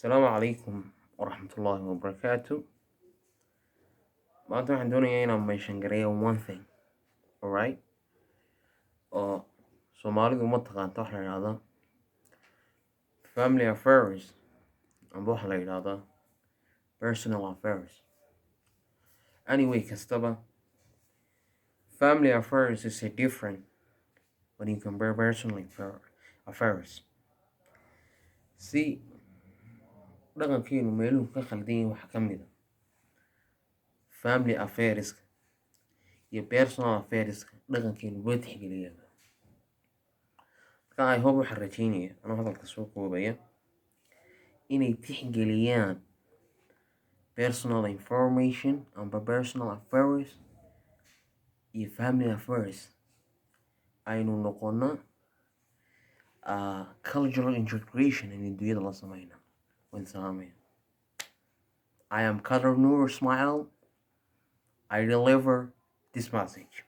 Asalaamu calaykum waraxmatullaahi wabarakaatu. Maanta waxaan doonayaa inaan mention gareeyo one thing, alright, oo Soomaalidu ma taqaanta waxa la yidhahdaa family affairs amba waxa la yidhahdaa personal affairs. Anyway, kastaba, family affairs is a different when you compare personal affairs. Si dhaqankeenu meeluhu ka khaldan yahay waxaa ka mid a family affairs-ka iyo personal affairs-ka dhaqankeenu waa tixgeliyaa. Marka I hope, waxaan rajeynaya anoo hadalka soo koobaya, inay tixgeliyaan personal information amba personal affairs iyo family affairs, aynu noqono cultural integration in adduunyada la sameyna. Waan salaamaya. I am Kadar Noor Ismail. I deliver this message.